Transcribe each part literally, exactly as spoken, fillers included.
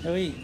Oi.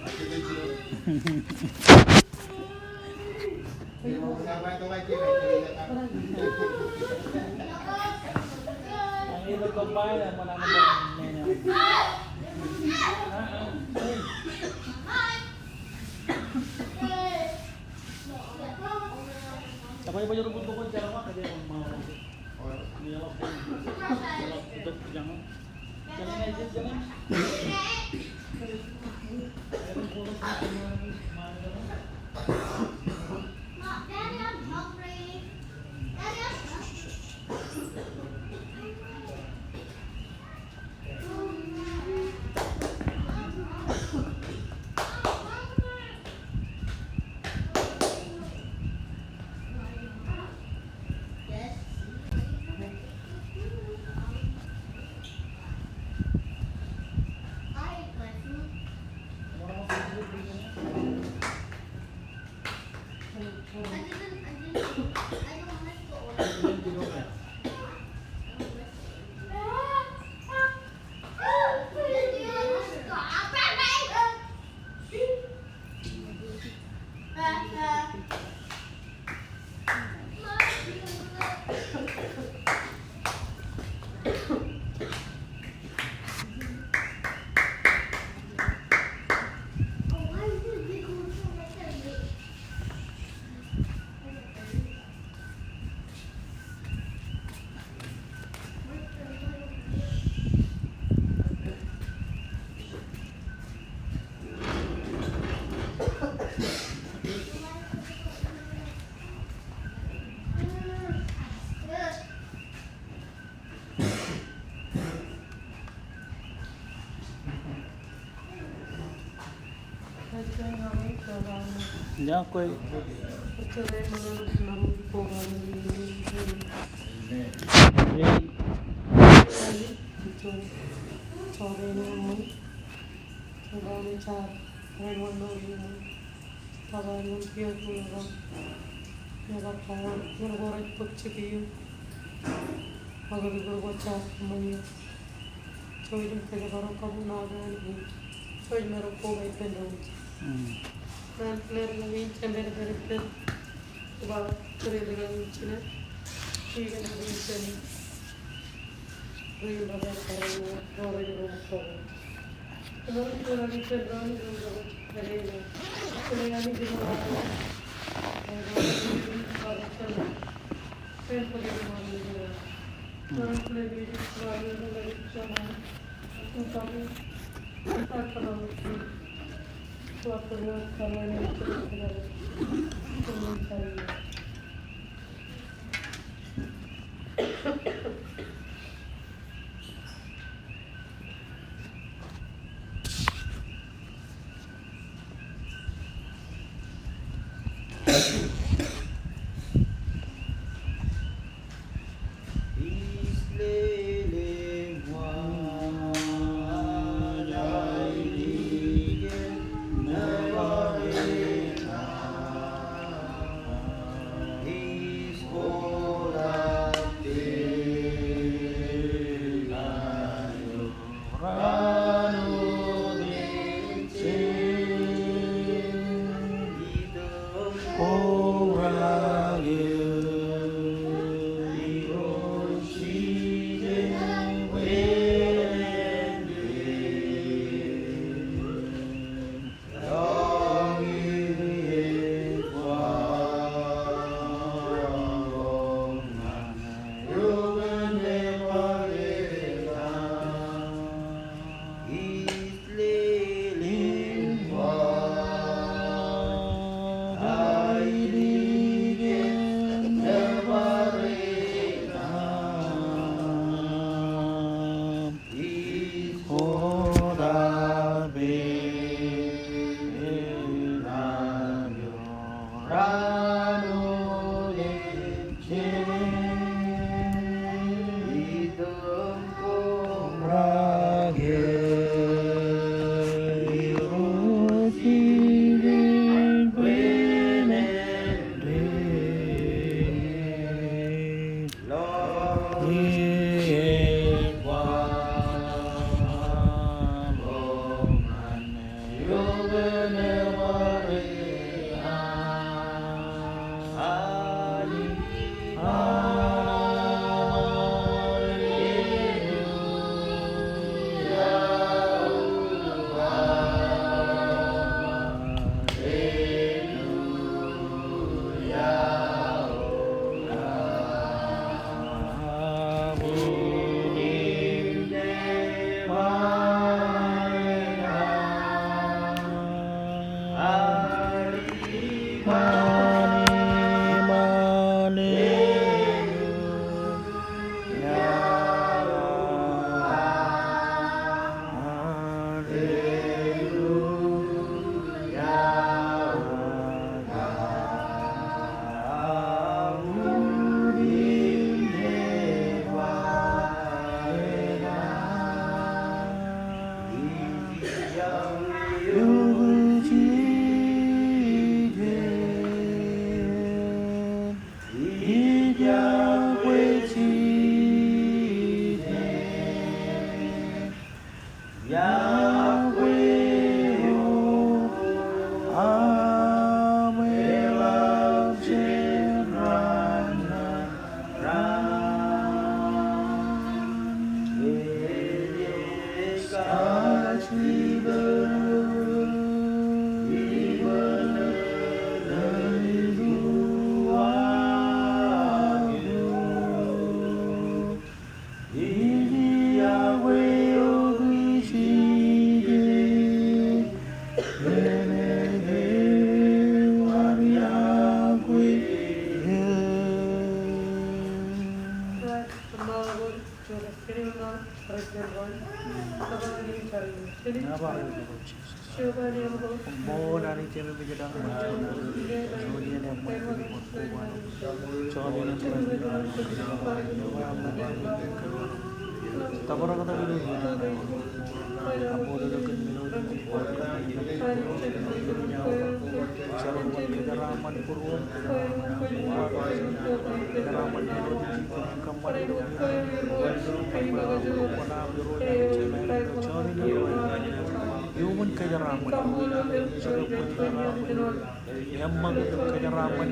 Eṃṃakūt im kōjeraaṃṃan.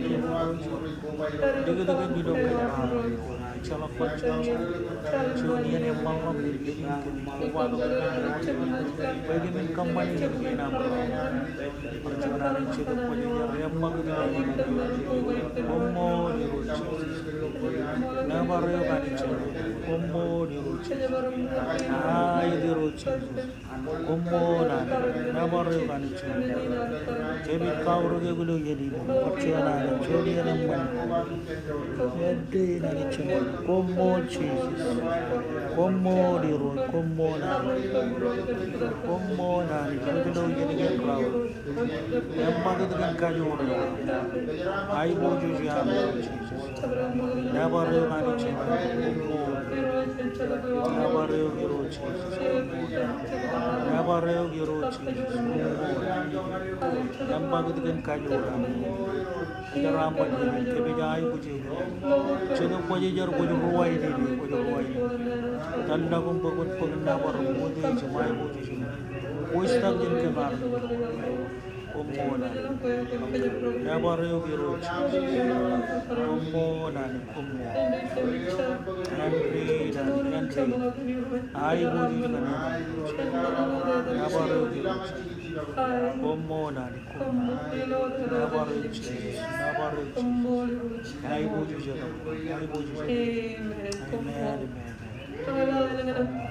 Likūt kōm ilo kōjeraaṃṃan. Ejjeḷọk bar juon, juon iien eṃṃakūt im kobatok kōm. Bwe kōmin kōṃṃani iien kein aṃ. Bar juon Anij Jetōb Kwōjarjar, eṃṃakūt im koṃṃool Irooj Jisōs. Nōbar eok Anij Jetōb, koṃṃool Irooj Jisōs. Aet Irooj Jisōs. Koṃṃool Anij, nōbar eok Anij Jetōb. Kōmij kaurōk eok ilo iien in, bar juon Anij, juon iien eṃṃan. Āindein Anij Jetōb, koṃṃool Jisōs. Koṃṃool Irooj, koṃṃool Anij. Koṃṃool Anij, bwe ilo iien in raon. Eṃṃakūt kōn kajoor eo. Aiboojoj aṃ Irooj Jisōs. Nōbar eok Anij Jetōb. Nōbar eok Irooj Jisōs. Nōbar eok Irooj Jisōs. Eṃṃakūt kōn kajoor eo. Kōjeraaṃṃan, kōmij aiboojoj. Jetōb Kwōjarjar, kwōj ruwainene, kwōj ruwainene. Tōllọk im bōk, bōk nōbar im utiej im aiboojoj. Kwōj stak jān kōm ad. Koṃṃool Anij. Nōbar eok Irooj. Koṃṃool Anij, koṃṃool. Āindein, āindein. Aiboojoj ñan eok. Nōbar eok Irooj. Koṃṃool Anij, koṃṃool. Nōbar eok Jisōs, nōbar eok Jisōs. Aiboojoj ñan eok, aiboojoj ñan eok. Amen, amen, amen.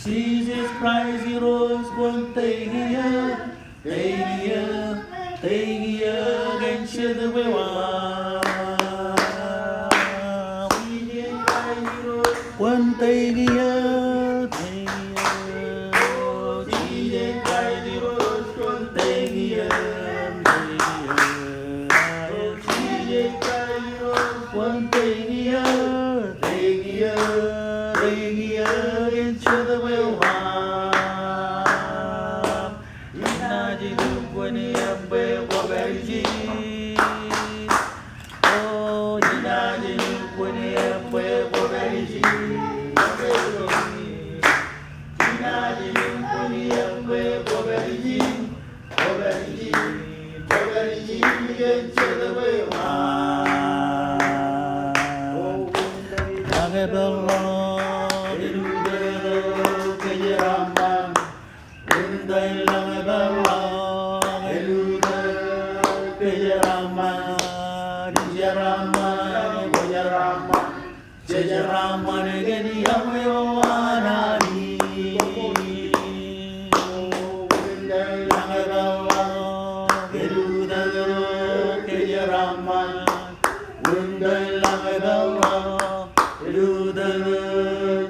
Jisōs Kraist Irooj, kwōn teiki eō, teiki eō, teiki eō kōn Jetōb eo aṃ. Kwōn teiki eō, teiki eō. Jisōs Kraist Irooj, kwōn teiki eō, teiki eō. Jisōs Kraist Irooj, kwōn teiki eō, teiki eō, teiki eō kōn Jetōb eo aṃ. Inaaj lukkuun eṃ bwe kwō pād ijin. O, inaaj lukkuun eṃ bwe kwō pād ijin. Inaaj lukkuun eṃ bwe kwō pād ijin. Kwō pād ijin, kwō pād ijin kōn Jetōb eo aṃ. Ak epeḷḷọk, epeḷḷọk kōjeraaṃṃan. Kōjeraaṃṃan, kōjeraaṃṃan, kōjeraaṃṃan, kōjeraaṃṃan kōn yokwe eo an Anij.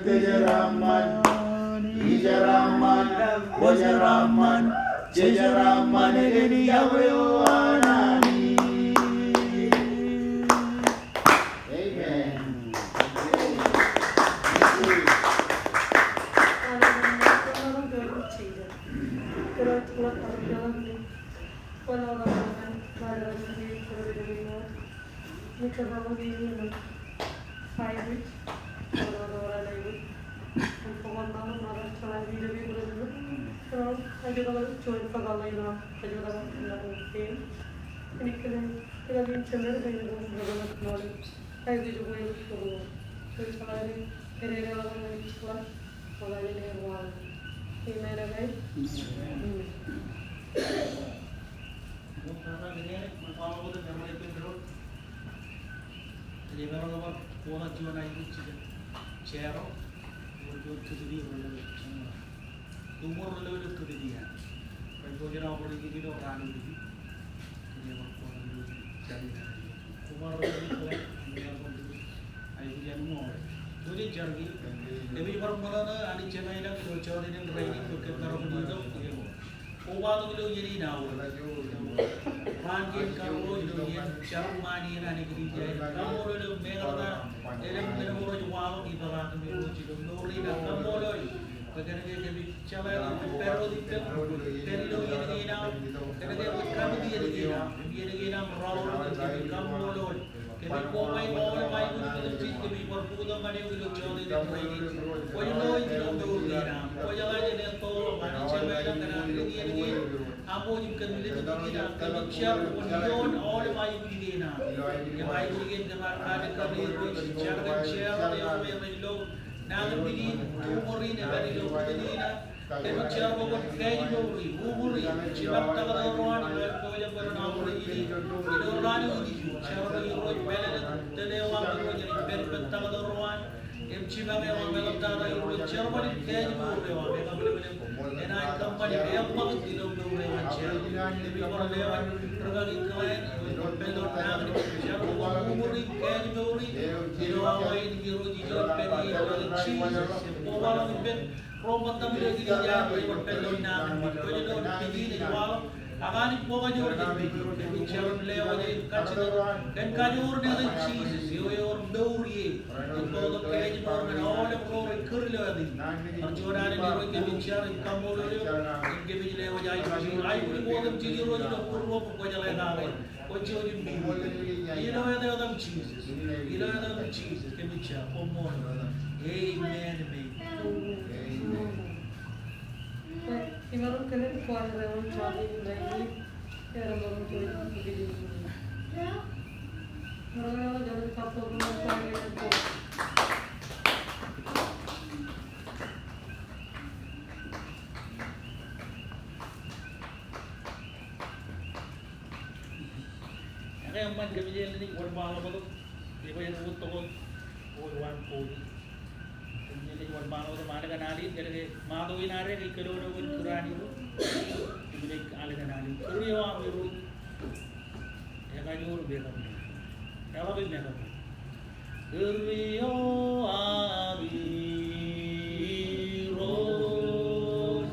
Kōjeraaṃṃan, kōjeraaṃṃan, kōjeraaṃṃan, kōjeraaṃṃan kōn yokwe eo an Anij. Amen. Kobatok ilo iien in awa. Raan kein karuo ilo iien jar ṃaan iien Anij in ijin. Kaṃṃoolol ilo meḷeḷe eo elōñ men ko rej waḷọk ipeḷaakin Irooj ilo mour in. Kaṃṃoolol bwe kōnke kōmij jeḷā ilo pād wōt ippān, pād ilo iien kein awa. Kōnke kwōj kaṃṃoolol iien kein awa. Im iien kein awa rej rọọl ilo kōmij kaṃṃoolol. Kōmij koṃṃool aolep aikuj in Irooj, kōmij bar bōktok ñan eok ilo jota in rainin. Kwōj lewōj ilo mour in aṃ. Kwōj jeḷā jen etto ḷọk Anij Jemem ilañ kōn an dik iien kein aṃ im kōn dik iien aṃ. Kōmij jar wōn ioon aolep aikuj in aṃ. Im aikuj in kōm ar katak kōm Irooj, jar kōn jar eo rej lo nañinmej in, tumor in, im ilo kōtōn in aṃ. Kōmij jar bwe kwōn kajmour e, uñūr e, jipañ taktō ro an ilo aer pojak bwe ren operate e. Ilo raan in ij jar bwe Irooj pād ilo tōl eo aṃ Irooj, ren pād taktō ro an. Im jipañ eo aṃ eḷaptata Irooj, jar bwe kwōn kajmour eo aṃ, ekabwilebwilep. Enaaj kōṃṃan im eṃṃakūt ilo mour eo an jar. Im ij bar lewōj ri-kaki Glenn, ilo pād ilo nañinmej, jar bwe kwōn uñūr e, kajmour e. Ilo awa in Irooj, ij pād ie ilo etan Jisōs. Im kobaḷọk ippān ro ṃōttan ilo etan Jisōs, rej bar pād ilo nañinmej. Kwōj lo dik in ej waḷọk. Ak Anij kwō kajoor kōn dik in. Kōmij jar im lewōj e kajjitōk kōn kajoor in etan Jisōs. Eo ewōr mour ie. Im bōktok kajmour ñan aolep ro rej kūr ilo etan. Bar juon alen Irooj kōmij jar im kaṃṃoolol eok. Im kōmij lewōj aikuj, aikuj ko otemjej Irooj ilo būruōm kwō jeḷā kake. Kwōj jouj im meḷeḷe. Ilo etan Jisōs. Ilo etan Jisōs. Kōmij jar. Koṃṃool. Amen, amen. Ekwe eṃṃan kōmij eñin wōnṃaanḷọk wōt, ebwe en wōt tok wōt, wōt waan kooti. Kōmij eñin wōnṃaanḷọk wōt im alen kōn al in, kōnke ṃato in ad ej kōnono wōt kūr an Irooj. Kōmij alen kōn al in. Kūr eo aṃ Irooj. Ekajoor im ekabwilebwilep. Eḷap im ekabwilebwilep. Kūr eo aṃ Irooj.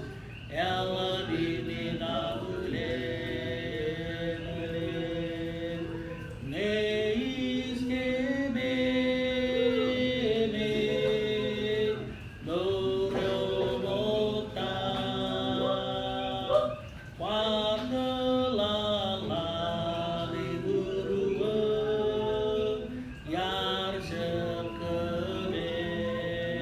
Eḷap im ekabwilebwilep. Ñe ij kememej mour eo ṃokta. Kwaar kōḷḷāḷḷaḷ ibūruō iar jab kōmij.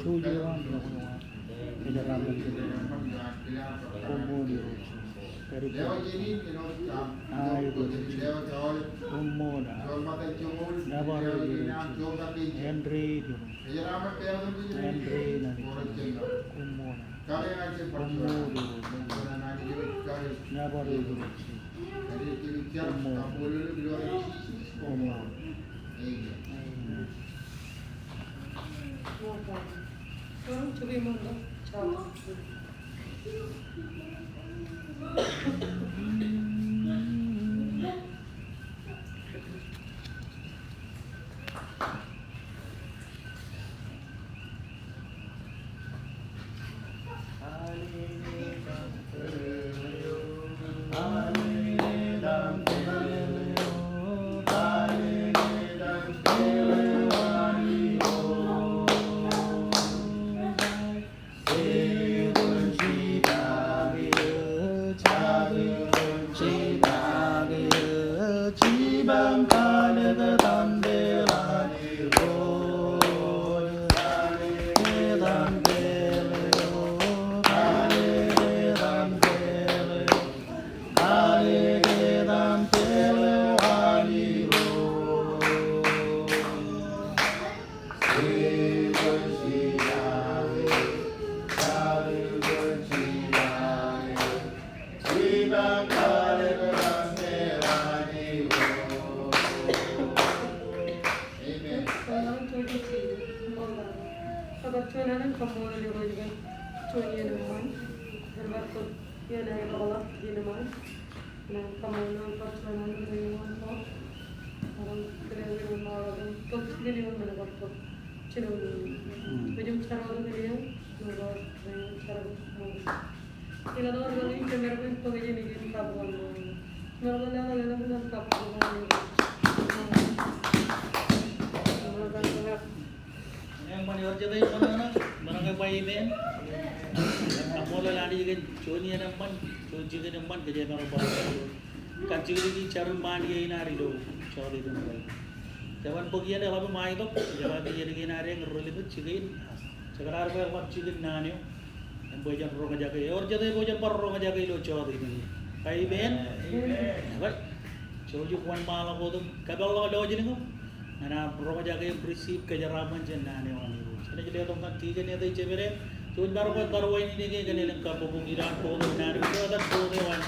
Jouj eo aṃ, iọkwe eo aṃ, kōjeraaṃṃan kōm. Koṃṃool Irooj. Pād ippa. Aikuj. Koṃṃool. Nōbar eok Irooj. Āindein Irooj. Āindein Anij. Koṃṃool. Koṃṃool Irooj. Nōbar eok Irooj. Koṃṃool. Koṃṃool. Amen. Amen. Kōṃṃool Anij, kōṃṃool Anij kōn juon iien eṃṃan. Bar kōn iien aolep ḷọk iien eṃṃan. Naan kōṃṃool Anij kōn juon iien eṃṃan. Bar kōn kile eṃṃan ḷọk kōn jikin eṃṃan bar kōn jinoin. Ejjeḷọk jar eo ej kile, ejjeḷọk jar eo ej kile. Eṃṃan, ewōr jete ej ṃōṇōṇō, ṃōṇōṇō ba amen. Kaṃṃoolol Anij kōn juon iien eṃṃan, juon jikin eṃṃan, kōj emaroñ bar kar jikdiki jar iṃaan ie in ad ilo jota in rainin. Jeban bōk iien eḷap im aetok, jeban iien kein ad eñ ri lipōt jikin. Jekdọọn bwe eḷap jikin naan eo. Im bwe jen roñjake, ewōr jete bwe jen bar roñjake ilo jota in. Amen. Amen. Bwe jouj im wōnṃaanḷọk wōt im kōpeḷḷọk lọjilñiṃ ñan aṃ roñjake im receive kōjeraaṃṃan jān naan eo an Irooj. Enaaj letok ñan deacon eo ej jepede. Jouj im bar bwe bar wāween in ke kōn elōñ kabbokbok ilo an bok in naan eo. Ilo etan bok eo an.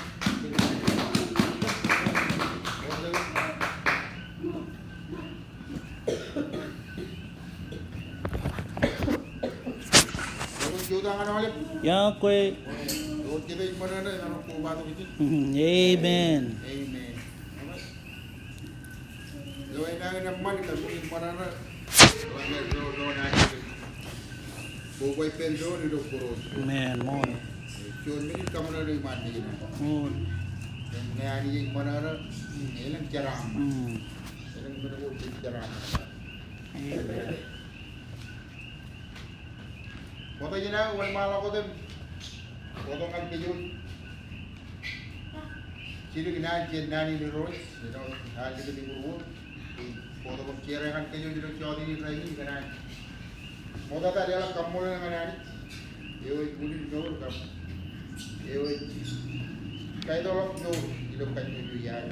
Yokwe. Amen. Amen. Ṃool. Ṃool. Mm. Amen. Ṃokta jān aō wōnṃaanḷọk wōt im bōktok ñan kōj wōt. Jidik naan jān naan in Irooj, āinwōt aō likūt im būruō. Bōktok im share ñan kōj wōt ilo jota in rainin kōn an ṃokta ta leḷọk kaṃṃoolol ñan Anij. Eo ej wūnin mour kab eo ej kaetōḷọk mour ilo kajjojo iaad.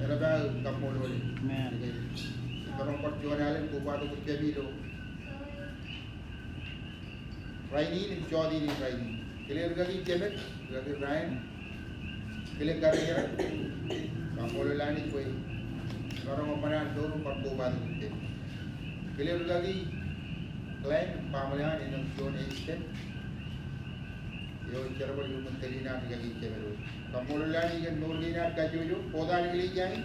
Eḷap aō kaṃṃoolol. Amen. Emaroñ bar juon alen kobatok ippemi ilo rainin im jota in rainin. Kile rikaki Jemet, rikaki Ryan, kile Karier, kaṃṃoolol Anij bwe emaroñ bar juon alen im bar kobatok ippemi. Kile rikaki Glenn, baaṃle eo an, āinwōt juon ej step. Eo ej jerbal ilo ṃōttan in an rikaki Jemet eo. Kaṃṃoolol Anij kōn mour kein an kajjojo, bōktok an kile ijañin.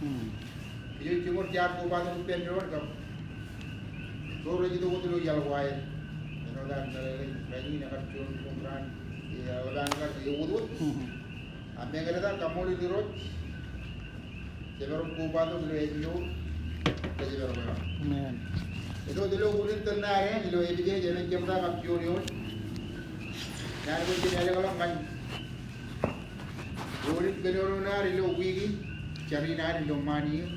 Hmm. Eo jiṃor jaar kobatok ippān doon kab ro rej itok wōt ilo iaḷ ko aer. Āinwōt an meḷeḷe in rainin ekar juon koṃ raan, eḷap an kar ewōtwōt. Hmm. Ak meñe ta, kaṃṃoolol Irooj. Jemaroñ kobatok ilo ājmour kōjemaroñ eḷap. Amen. Āinwōt ilo wūnin tōl ṇa eṇ ilo Epesōs emān jebta kab juon eoon. Naan ko jen ālōkḷọk ñan wūnin kōnono ṇe ad ilo wiik in, jar in ad ilo ṃaan in.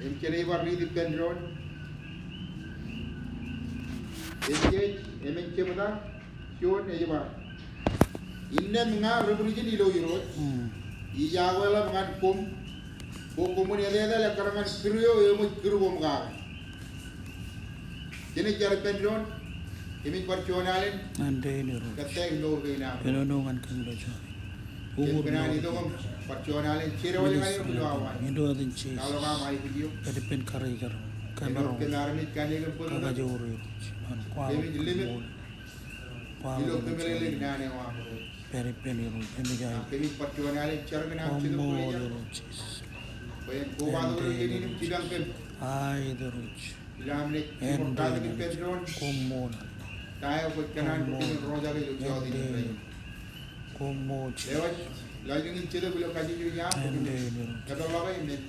Im jen bar riit ippān doon. Epesōs emān jebta juon ej ba, innām ña ri-bwijin ilo Irooj, hmm, ij akweḷap ñan koṃ, bwe koṃwin etetal ekkar ñan kūr eo eṃōj kūr koṃ kake. Jen jar ippān doon, im ij bar juon alen. Āindein Irooj. Kōttāik mour kein aṃ. Kōnono ñan kōm ilo jota in. Jen kōṇaan itok im bar juon alen, jen jar ñan eok ilo awa in. Āindein Jisōs. Kwaḷọk aṃ aiboojoj. Pād ippān karijeran. Kōm ro. Kōm armej kaṇe kōm bōktok. Kakajoor Irooj. Ñan kwaḷọk. Kōmij limit. Ilo kōmeḷeḷeik naan eo aṃ Irooj. Pād ippān Irooj, kōmij aiboojoj. Kōmij bar juon alen jar kōn aṃ. Koṃṃool Irooj Jisōs. Bwe en kobatok ilo iien in im jipañ kōm. Aet Irooj. Ilo aṃ naaj jiṃor katak ippān doon. Koṃṃool. Ta eo kwōj kōṇaan bwe kōmin roñjake ilo jota in rainin. Koṃṃool Jisōs. Lewōj lọjilñin jetōb ilo kajjojo iaam bwe kōmin peḷḷọke im en.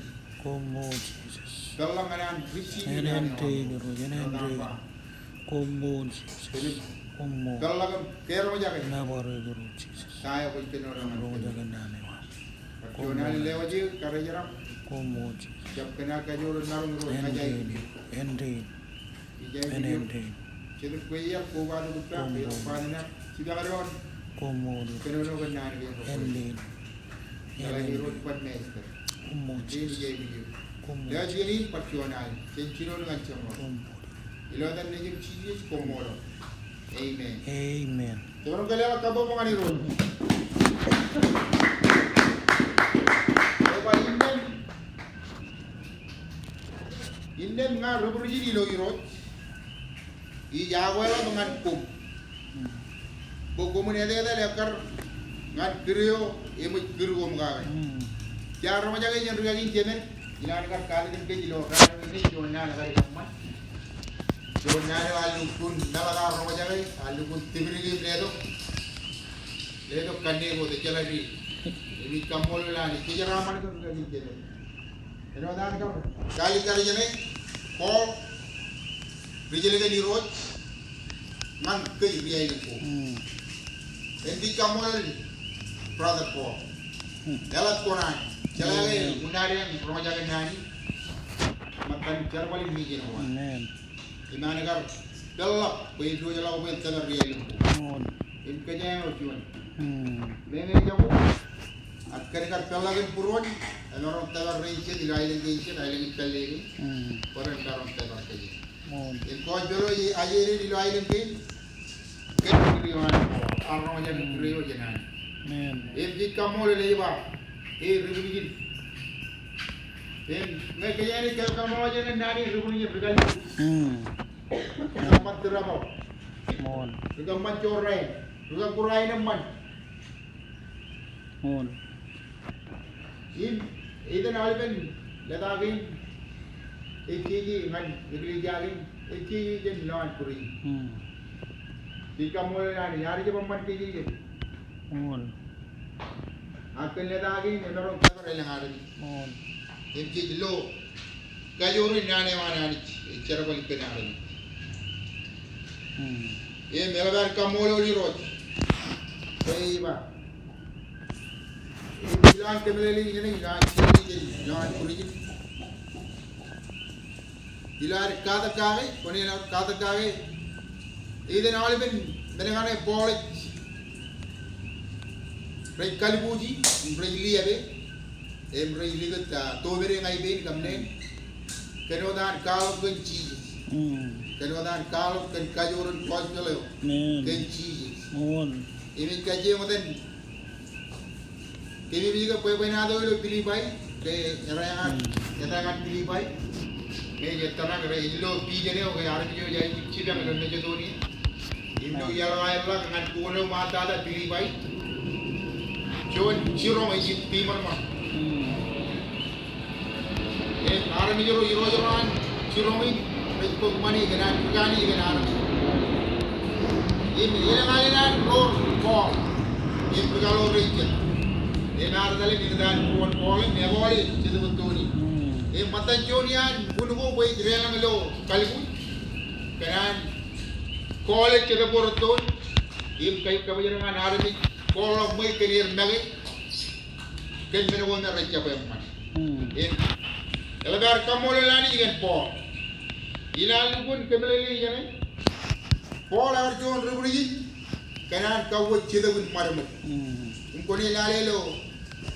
Koṃṃool Jisōs. Peḷḷọk ñan an receive in naan eo aṃ. Āindein Irooj, āindein. Koṃṃool Jisōs. Koṃṃool. Peḷḷọk im keroñjake. Nōbar eok Irooj Jisōs. Ta eo kwōj kōnono ñan. Roñjake naan eo aṃ. Bar juon alen lewōj eō karijeran. Koṃṃool Jisōs. Jab kōṇaan kajoor im maroñ Irooj. Āindein. Āindein. Āindein. Āindein. Jetōb kwe iar kobatok ippa, koṃṃool. Kwe iar kobatok ippa, jipañ doon. Koṃṃool. Kōnono kōn naan kein. Āindein. Eḷap Irooj bar master. Koṃṃool Jisōs. Koṃṃool. Lewōj iien in bar juon alen. Jen jinoin ñan jeṃḷọk. Koṃṃool. Ilo etan Nejiṃ Jisōs, koṃṃool. Amen. Amen. Jemaroñ ke leḷọk kabbokbok ñan Irooj. Ej ba innām, innām ña ri-bwijin ilo Irooj, ij akweḷap ñan koṃ, bwe koṃwin etetal ekkar ñan kūr eo eṃōj kūr koṃ kake. Hmm. Jaar roñjake jān rikaki in Jemet. Ilo an kar katakin kōj ilo raan in, juon naan kar eṃṃan. Juon naan eo ear lukkuun meḷọkḷọk roñjake, ear lukkuun tipdik im letok. Letok kanniōk wōt, ejjeḷọk di. Im ij kaṃṃoolol Anij, kōjeraaṃṃan kōn rikaki in Jemet. Āinwōt an kar katakin kōj, Paul, ri-jilkinḷọk Irooj ñan kōj ri-aelōñ ko. Hmm. Im ij kaṃṃoolol Brother Paul. Hmm. Eḷap kōṇaan. Jeḷā ke, amen, unin ad roñjake naan in. Ṃōttan jerbal in mission eo an. Amen. Im an kar peḷḷọk bwe en diwōjḷọk bwe en tōpar ri-aelōñ ko. Amen. Im kōjeañ eo juon. Hmm. Meñe ejako. Ak kōn kar peḷḷọk in būruon, emaroñ tōpar rein jet ilo aelōñ kein jet, aelōñ in pālle kein. Hmm. Bwe ren maroñ tōpar kōj. Amen. Im kōj pād ilo aelōñ kein, kōn kūr eo an, ak roñjake kūr eo jān an. Amen. Im jej kaṃṃoolol ej ba, e ri-bwijin. Im ñe kōjeañ ej kaṃṃoolol ñan naan in ri-bwijin, ri-kallib. Hmm. Ri-kōṃṃan tūrabōḷ. Amen. Ri-kōṃṃan jorrāān. Ri-kōṃṃan kōrā in eṃṃan. Amen. Im, etan aolepen lōta kein, ej jeje ñan eklejia kein, ej jeje jān ilowaan būrein. Hmm. Jej kaṃṃoolol Anij, ear jab eṃṃan kōj jān. Amen. Ak kōn lōta kein, emaroñ tōpar elōñ armej. Amen. Im jej lo kajoor in naan eo an Anij, ej jerbal kōn armej. Im eḷap ad kaṃṃoolol Irooj. Bwe ej ba, im ilowaan kōmeḷeḷeik ijeṇe, ilowaan, ilowaan būrijin. Ilo ad katak kake, kwōnaaj katak kake. Iten aolepen men kaṇe Paul ej rej kalbuuji, im rej liepe, im rej likūt, ah, tōpere ñan ippān kōm ṇe. Kōn wōt an kwaḷọk kōn Jisōs. Mm. Kōn wōt an kwaḷọk kōn kajoor in gospel eo. Amen. Kōn Jisōs. Amen. Im ej kajjioñ etan Kōmij ke bwebwenato ilo Pilipai, ke etaer ñan, etaer ñan Pilipai. Ke ej ettōṇak rej lo pijen eo ke armej eo ej jipañ ilo Masedonia. Im ilo iaḷ eo aerḷọk ñan kuwōn eo ṃaat tata Pilipai. Juon jiroñ ej tiṃoṇ ṃōṇ. Im armej ro, irooj ro an jiroñ in rej bōk ṃani kōn an ri kani kōn armej. Im elōñ alen an ro Paul im ri kaḷoor ro jet. Im ear etal im eñtaan ro Paul im epaale Jetōb Ettoon in. Im ṃōttan juon iaan wūn ko bwe ej deḷọñ ilo kalbuuj kōn an kọọle Jetōb Ettoon. Im kab, kabōjrak ñan armej kọọle ṃweiuk kōn er make. Kōn men ko me rej jab eṃṃan. Im eḷap ad kaṃṃoolol Anij kōn Paul. Ilo an lukkuun kōmeḷeḷeik ijeṇe, Paul ear juon ri būrijin kōn an kauwe jetōb in ṃadṃōd. Im kwōnaaj lale ilo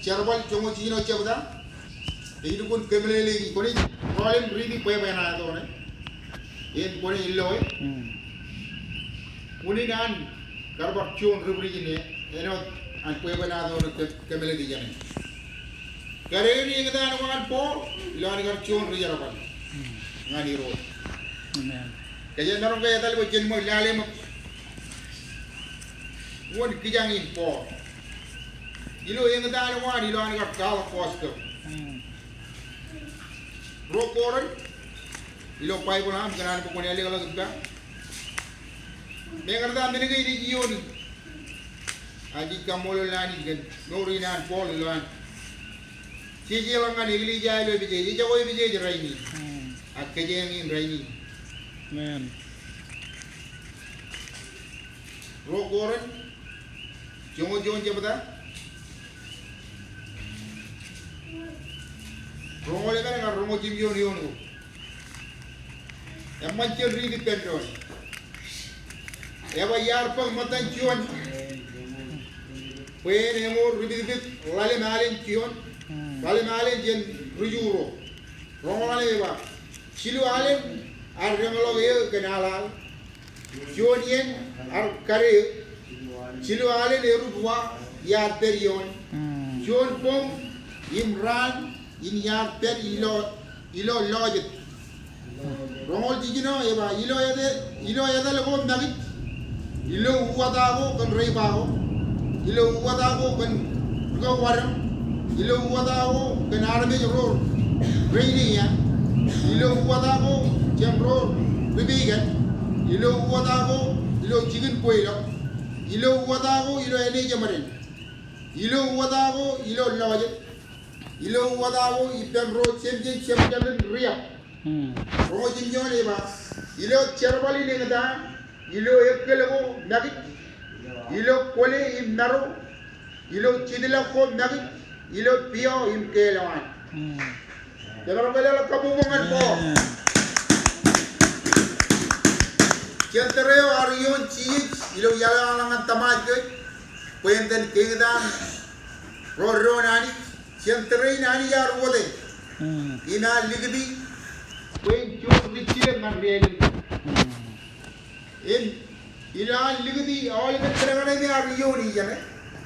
Jerbal joñoul jiljino jebta. Ej lukkuun kōmeḷeḷeik, kwōnaaj rọọl im riiti bwebwenato ṇe. Im kwōnaaj loe. Unin an kar bar juon ri būrijin āinwōt an bwebwenato ṇe kō, kōmeḷeḷeik ijeṇe. Kar eñtaan ko an Paul ilo an kar juon ri jerbal ñan Irooj. Amen. Kōjeañ maroñ ke etal bwe jen ṃōj lale ṃōk wōn kijañ in Paul ilo eñtaan ko an ilo an kar kwaḷọk gospel. Ruo Korint, ilo Baibōḷ aṃ, kōn an bwe kwōn ālōkḷọk ippa. Meñe ear ta men kein ej iiooni. Ak ij kaṃṃoolol Anij kōn mour in an Paul ilo an jejeḷọk ñan eklejia ilo Epesōs. Ejako Epesōs rainin. Ak kōjeañ in rainin. Amen. Ruo Korint joñoul juon jebta. Roñoul emān ñan roñoul jimjuon eoon ko. Eṃṃan jen riiti ippān doon. Eba iar bōk ṃōttan juon bwe en eñoul ripitpit ḷalem alen juon, ḷalem alen jān ri Ju ro. Roñoul ḷalem eba, jilu alen ear deñḷọk eō kōn aḷaḷ. Juon iien ear kade eō. Jilu alen erūp wa iar pād ioon. Juon boñ im raan in iar pād ilo, ilo lọjet. Roñoul jiljino eba, ilo etal, ilo etal ko makij, ilo uwata ko kōn reiba ko, ilo uwata ko kōn rūkōk wadōm, ilo uwata ko kōn armej ro rein ia, ilo uwata ko jān ro ri-Pegan, ilo uwata ko ilo jikin kweilọk, ilo uwata ko ilo enejeṃaden, ilo uwata ko ilo lọjet, ilo uwata ko ippān ro jemjen jemjeḷ in riab. Roñoul jiljino eba, ilo jerbal in eñtaan, ilo eggel ko makij, ilo kwōle im maro, ilo jitḷọk ko makij, ilo pio im keelewaan. Jemaroñ ke leḷọk kabbokbok ñan Paul. Jen tōre eo ear iioon Jisōs ilo iaḷ eo ear ḷak ñan tōmak kōj bwe en iten keñtaan ro doon Anij. Jen tōre in Anij ear wōte im ear likūti bwe en juon ri jilōk ñan ri-ālkin. Im ilo an likūti aolepen men kaṇe me ear iiooni ijeṇe.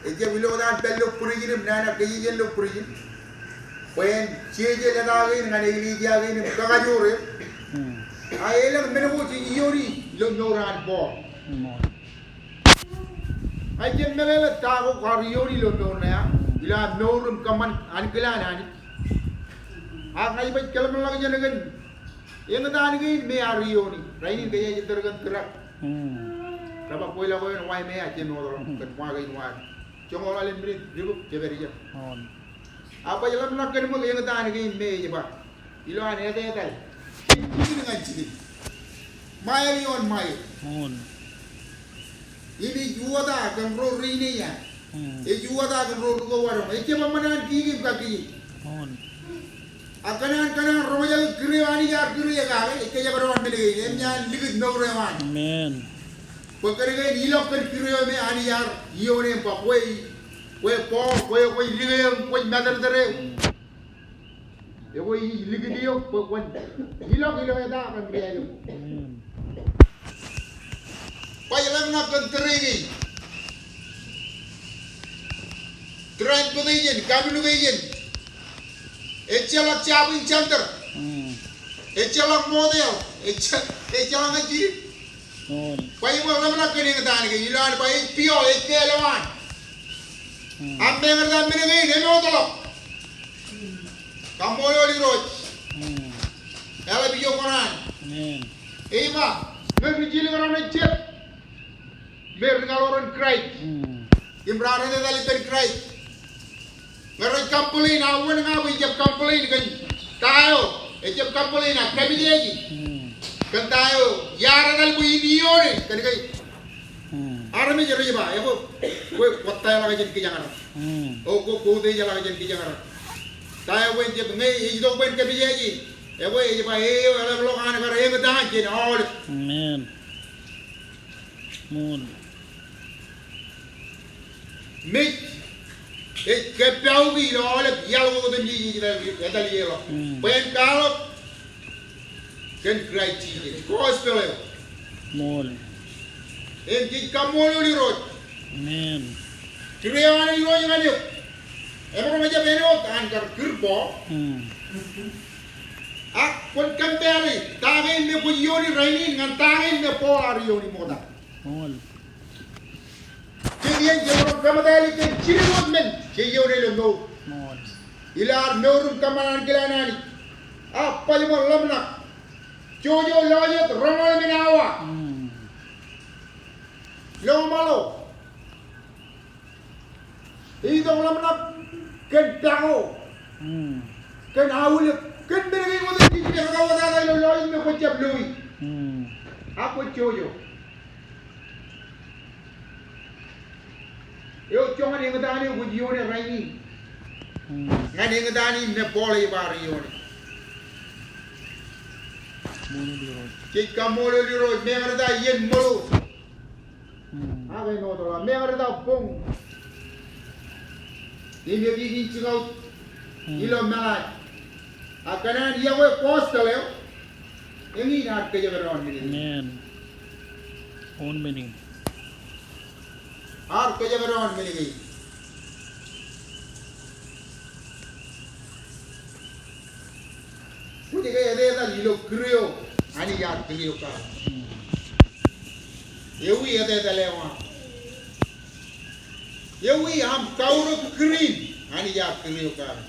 Ejjab ilo wōt an pād ilo būrijin im nana kōjeje ilo būrijin bwe en jeje lōta kein ñan eklejia kein im kakajoor er. A elōñ men ko jej iiooni ilo mour an Paul. A ij jab meḷeḷe ta ko kwaar iiooni ilo mour ṇe aṃ ilo aṃ mour im kōṃṃan ankilaan Anij. Ak ña ij baj kōḷmānḷọkjeṇ kōn eñtaan kein me ear iiooni. Rainin kōjeañ ej ettōr kōn truck. Rej ba kweilọk eo en wa me ej jab mour ḷọk kōn wa kein wa. Joñoul ḷalem minit ribuk jepād ijeṇ. Ak baj ḷōmṇak kōn ṃōk eñtaan kein me ej ba ilo an etetal. Jikin ñan jikin. Mile ioon mile. Im ej uwaak kōn ro rein eo. Ej uwaak kōn ro rūkōwadoñ. Ejjab eṃṃan an kiki im kakkije. Ak kōn an, kōn an roñjake kūr eo Anij ear kūr e kake, ej kōjekdọọn men kein, eṃōj an likūt mour eo an. Bwe kōn kein ilọk kōn kūr eo me Anij ear iioone im ba kwe, kwe Paul, kwe, kwe likūt eō, kwe matōrtōr eō. Ekwe ij likūt eok bwe kwōn ilọk ilo eta kōn riaelōñ. Baj ḷōmṇak kōn tōre kein. Transportation, communication. Ejjeḷọk shopping center. Ejjeḷọk motel. Ejje-, ejjeḷọk ñan jidik. Baj iṃōn ḷōmṇak kōn eñtaan kein. Ilo an baj ej pio, ej kāālōt an. Ak meñe etan men kein emootḷọk. Kaṃṃoolol Irooj. Eḷap ijo kōṇaan. Ej ba, ñe ri jilkinḷọk ej jab me ri kaḷoran Kraist. Im raar etetal ippān Kraist. Ñe rej complain, a wōn ña bwe ejjab complain kōn ta eo, ejjab complain ak kōmij eji kōn ta eo iar etal bwe in iioone kōn ke armej rej ba, ekwe, kwe, kwōj tōprak jān kijañarak. O, kwe, kwōj tōprak jān kijañarak. Ta eo bwe ejjab, ñe ej itok bwe en kōmij eji, ekwe, ej ba, eo eḷapḷọk an kar eñtaan jān aolep. Mej ej kōppauki ilo aolep iaḷ ko otemjej ej etal, etal ilo. Bwe en kwaḷọk kōn Kraist Jisōs. Gospel eo. Im jej kaṃṃoolol Irooj. Kūr eo an Irooj ñan eok. Emaroñ ejjab āinwōt an kar kūr Paul. Ak kwōn compare ta kein me kwōj iiooni rainin ñan ta kein me Paul ear iiooni ṃokta. Jej iien jemaroñ kōmtale kōn jidik wōt men jej iioone ilo mour. Ilo ad mour im kōṃṃan ankilaan Anij. A baj ṃōk ḷōmṇak. Jouj im lọjet roñoul emān awa. Lọmọọr. Ej itok ḷōmṇak kōn tako. Kōn aolep. Kōn men kein wōt ej jab kawōtata ilo lọjet me kwōj jab loi. A kwōj jouj. Eo joñan eñtaan eo kwōj iioone rainin. Ñan eñtaan in me Paul ej ba ear iioone. Jej kaṃṃoolol Irooj, meñe ta iien ṃōḷo. Ak āinwōt ḷọk, meñe ta boñ. Im ej jikau ilo meḷaaj. Ak kōn an iọkwe gospel eo. Eñin ear kōjekdọọn men kein. Ear kōjekdọọn men kein. Kwōj ke etetal ilo kūr eo Anij ear kūr eok kake. Ewi etetal eo aṃ? Ewi aṃ kaurōk kūr in Anij ear kūr eok kake?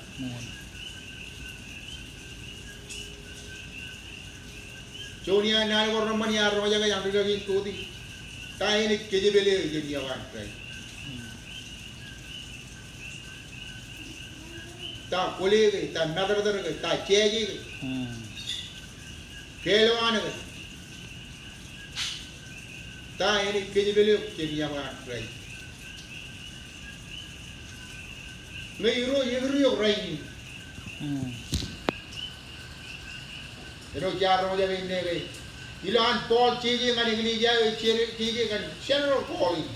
Juon iaan naan ko reṃṃan iar roñjake, iar rikaki in koti. Ta enaaj kōjepel eō jān iọkwe an Kraist? Ta kwōle ke, ta matōrtōr ke, ta jeje ke, kāālōt an ke, ta enaaj kōjepel eok jān iọkwe an Kraist? Ñe Irooj ekūr eok rainin. Āinwōt jaar roñjake innām ke, ilo an Paul jeje ñan eklejia eo, jeje ñan general calling.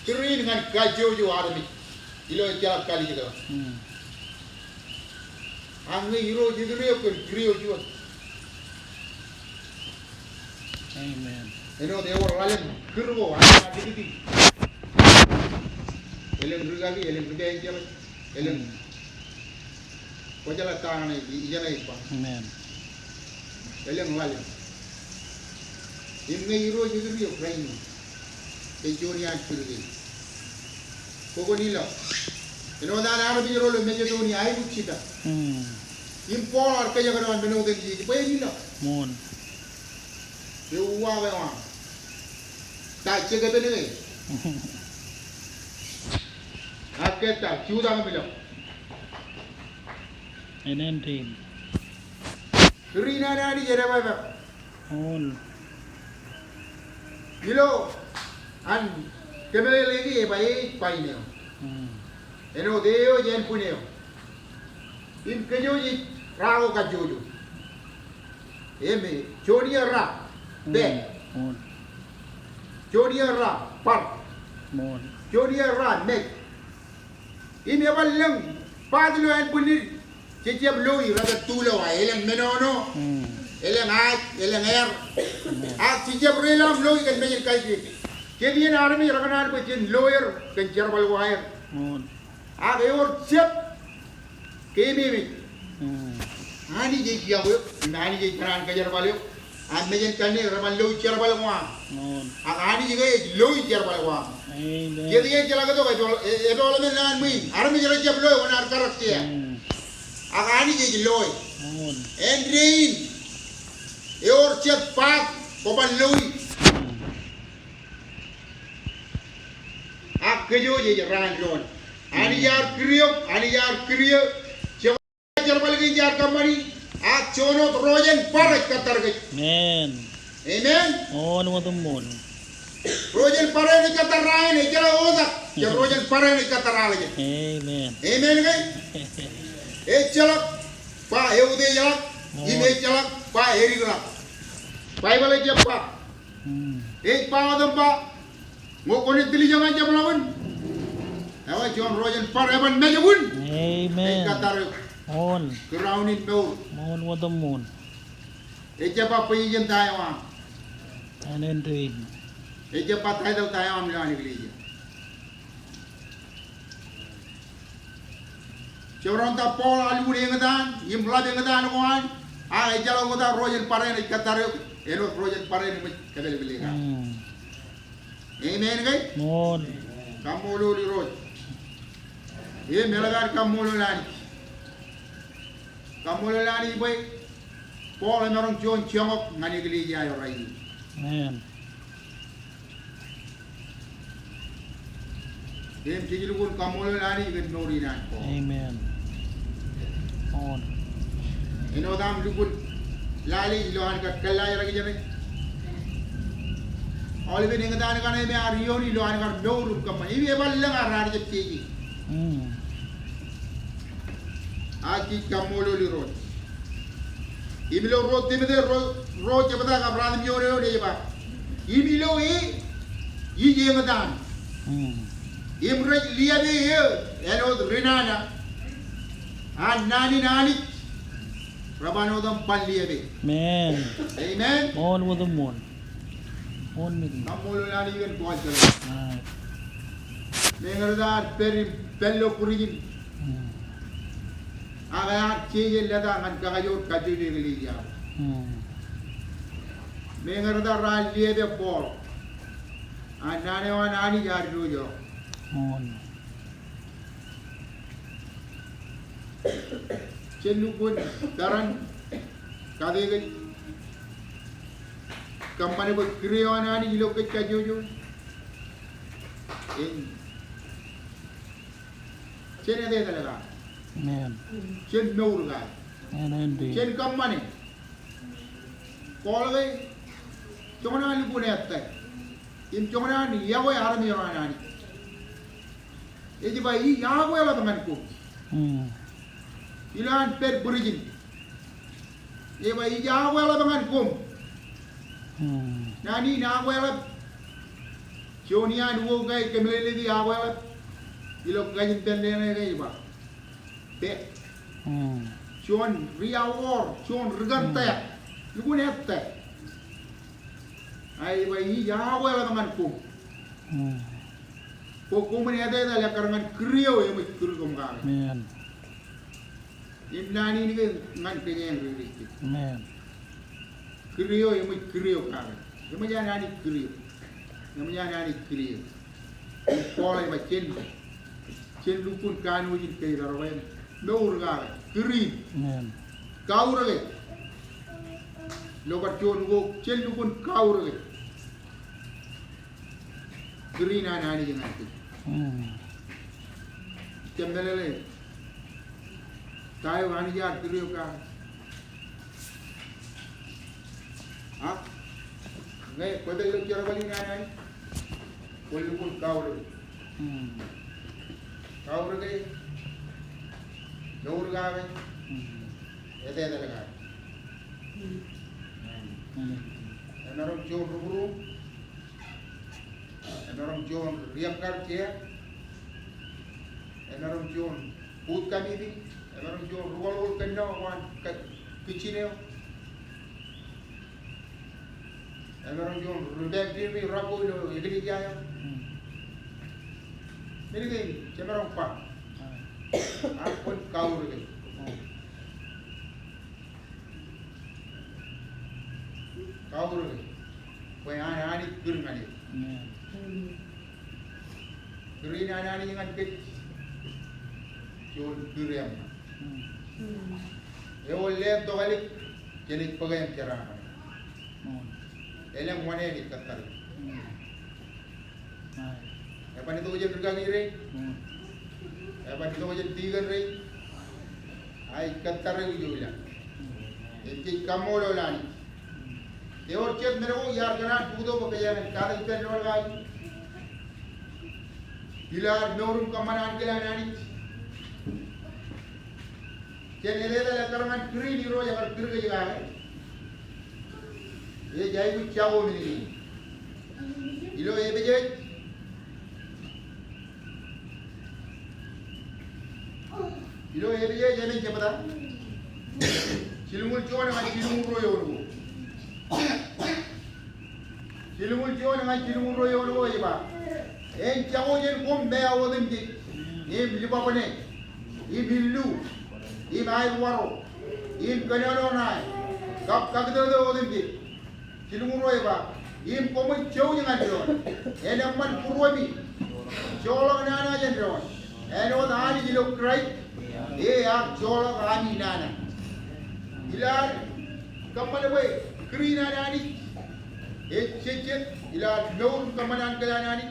Kūr in ñan kajjojo armej ilo ejjeḷọk kalijekḷọk. Ak ñe Irooj ekūr eok kōn kūr eo juon. Amen. Āinwōt ewōr ḷalem kūr ko an likūti. Elōñ rikaki, elōñ rikaki, elōñ. Kwōjeḷā ta ṇe ijeṇe ej ba. Amen. Elōñ ḷalem. Im ñe Irooj ekūr eok rainin kōn juon iaan kūr kein, kwō kwōn ilọk. Āinwōt an armej ro ilo Masedonia aikuj jitōñ. Im Paul ear kōjekdọọn men otemjej bwe en ilọk. Ewi uwaak eo aṃ? Ta jekpen ke? Ak ke ta jutak im ilọk? Āindein. Kūr in an Anij edepepe. Amen. Ilo an kōmeḷeḷeiki ej ba ej pain eo. Mm. Āinwōt ej ānbwin eo. Im kōj ej ra ko kajjojo. Im juon iiō ra, mm, pād. Juon iiō ra, bar. Juon iiō ra, mej. Im eban lōñ part ilo ānbwinnid, jej jab loi, rej pād tulowa, elōñ menono, mm, elōñ aaj, elōñ ear. Mm. Ak jej jab reilaḷ im loi kōn mejānkajjik. Jet iien armej rekōṇaan bwe jen loi er kōn jerbal ko aer. Mm. Ak ewōr jab keememej. Mm. Anij ej yokwe, im Anij ej kōṇaan kōjerbal eok. Ak mejān kanniōk reban loi jerbal ko aṃ. Amen. Ak Anij ke ej loi jerbal ko aṃ. Amen. Jet iien ejjeḷọk itok, ej, ej, ej ḷōmṇak ṃwiin. Armej rej jab loi, wōn ad karōk ie. Mm. Ak Anij ej loi. Amen. Āindein, ewōr jet part kwōban loi. Mm. Ak kōj ej raan doon. Anij ear kūr eok, Anij ear kūr eō. Jerbal kein jaar kōṃṃani, ak juon wōt ro jān bar ej kōttar kōj. Amen. Amen. Amen wōt ṃool. Ro jān bar eṇ ej kōttar rainin, ejjeḷọk otak. Jet ro jān bar eṇ ej kōttar aḷ jān. Amen. Amen ke? Ejjeḷọk ba eutiejḷọk, im ejjeḷọk ba edikḷọk. Baibōḷ ej jab ba. Hmm. Ej ba wōt im ba, ñe kwōn tiljek ñan jemḷọkin, ewi juon ro jān bar eban mejbwin. Amen. Ej kōttar eok. Ṃool. Ground in mour. Ṃool wōt ṃool. Ej jab ba position ta eo aṃ. Amen. Ej jab ba title ta eo aṃ ilo an eklejia. Jemaroñ ta Paul ear lukkuun eñtaan, im ḷap eñtaan ko an, ak ejjeḷọk oktak ro jān bar eṇ ej kōttar eok, āinwōt ro jān bar eṇ eṃōj kōpālpāl eok. Hmm. Amen ke? Ṃool. Kaṃṃoolol Irooj. Im eḷap ad kaṃṃoolol Anij. Kaṃṃoolol Anij bwe Paul emaroñ juon joñak ñan eklejia eo rainin. Amen. Im jej lukkuun kaṃṃoolol Anij kōn mour in an Paul. Amen. Ṃool. Āinwōt aṃ lukkuun lale ilo an kar kōllaajrak ijeṇe. Aolepen eñtaan kaṇe im ear iioon ilo an kar mour im kōṃṃan. Im eban lōñ ad jab jeje. Mm. Ak jej kaṃṃoolol Irooj. Im ilo ruo Timote ruo, ruo jebta kab ruatimjuon eoon ej ba, im ilo e ij eñtaan. Mm. Im rej liape eō āinwōt ri nana, ak naan in Anij reban wōt im ban liape. Amen. Amen. Ṃool wōt ṃool. Ṃool menin. Kaṃṃoolol Anij kōn Paul jeḷā. Amen. Meñe rej ta pād im pād ilo prison. Mm. Ak ear jeje lōta ñan kakajoor kajjojo eklejia. Mm. Meñe rej ta raar liape Paul, ak naan eo an Anij ear irooj ḷọk. Ṃool. Jen lukkuun peran kate kōj. Kōṃṃane bwe kūr eo an Anij ilo kōj kajjojo. Im jen etetal kake. Amen. Jen mour kake. Amen. Jen kōṃṃane. Paul ke joñan an lukkuun ettā. Im joñan an yokwe armej ro an Anij. Ej ba ij akweḷap ñan koṃ. Mm. Ilo an pād prison. Ej ba ij akweḷap ñan koṃ. Mm. Naan in akweḷap. Juon iaan ukok ke ej kōmeḷeḷeiki akweḷap. Ilo kajin pālle eṇ ke ej ba, pād. Mm. Juon ri-awor, juon ri-kōttāik. Mm. Lukkuun ettā. Ak ej ba ij akweḷap ñan koṃ. Mm. Bwe koṃwin etetal ekkar ñan kūr eo eṃōj kūr koṃ kake. Amen. Im naan in ke ñan kōj āindein. Amen. Kūr eo eṃōj kūr eok kake. Eṃōj an Anij kūr eok. Eṃōj an Anij kūr eok. Im Paul ej ba jen, jen lukkuun kanooj in kōjparok im mour kake. Kūr in. Amen. Kaureke. Ilo bar juon ukok, jen lukkuun kaureke. Kūr in an Anij ñan kōj. Mm. Jab meḷeḷe ta eo Anij ear kūr eok kake. Ak Ñe kwōpād ilo jerbal in an Anij, kwōn lukkuun kaurōke. Mm. Kaurōke, mour kake, mm, etetal kake. Mm. Emaroñ juon rūkūruuṃ, emaroñ juon ri-akkar jea, emaroñ juon boot committee, emaroñ juon ri-kwaḷokwōl kōnnọ ko an ka-, kitchen eo. Emaroñ juon ri-backdrop eo rej rọọl ilo eklejia eo. Mm. Men kein jemaroñ ba. Ak kwōn kaurōke. Mm. Kaurōke. Bwe an Anij kūr ñan eok. Amen. Kūr in an Anij ñan kōj, juon kūr eṃṃan. Mm. Ewōr letok ālik, jenaaj bōk eṃ jeraaṃṃan. Mm. Elōñ wōṇāān ej kōttar eok. Mm. Amen. Eban itok jān rūkaki rein. Mm. Eban itok jān tikōn rein. Ak ej kōttar eok ijo ilo. Mm. Ej, jej kaṃṃoolol Anij. Ewōr jet men ko iar kōṇaan bōktok bwe kōjeañ katak ippān ḷọk in. Ilo ad mour im kōṃṃan ankilaan Anij. Jān etetal ekkar ñan kūr in Irooj ekar kūr kōj kake. Ej aikuj jako men kein. Ilo Epesōs Ilo Epesōs emān jebta. Jilñuul juon ñan jilñuul ruo eoon ko. Jilñuul juon ñan jilñuul ruo eoon ko ej ba, en jako jān koṃ mea otemjej, im libabne, im illu, im aer waro, im kōnono ṇae, kab kaktōtō otemjej. Jilñuul ruo ej ba, im koṃwin jouj ñan doon, en eṃṃan būruemi, joḷọk nana jān doon, āinwōt Anij ilo Kraist, ear joḷọk ami nana. Ilo ad kōṃṃan bwe kūr in an Anij ej jejjet, ilo ad mour im kōṃṃan ankilaan Anij,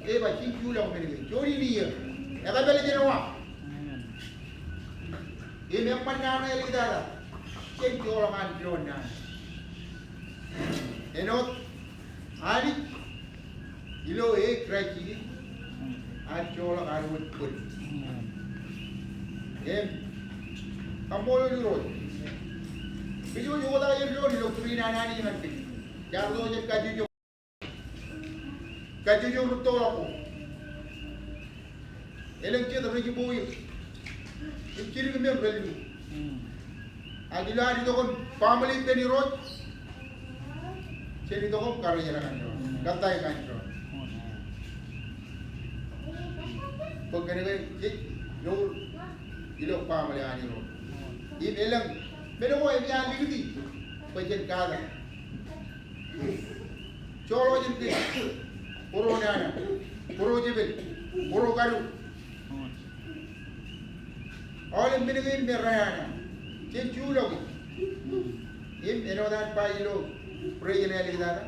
ej ba jen juḷọk men kein, juon in iiō, ekapel jān wa. Im eṃṃan nana āliktata, jen joḷọk an doon nana. Āinwōt Anij ilo e Kraist Jisōs, ear joḷọk ad wōt bōd. Im kaṃṃoolol Irooj. Kōj wōj oktak jān doon ilo kūr in an Anij ñan kōj. Jaar itok jān kajjojo. Kajjojo rūttoḷọk ko. Elōñ jet rej iboe im jidik men rellu. Ak ilo ad itok im baaṃle ippān Irooj, jen itok im karijerañ ñan doon, kōttāik ñan doon. Bwe kōnke jej mour ilo baaṃle an Irooj. Im elōñ men ko eṃōj an likūti bwe jen katak. Joḷọk jān kōj, bōro nana, bōro jepel, bōro kadu. Aolep men kein me renana, jen juḷọk. Im āinwōt an ba ilo bwidej in āliktata,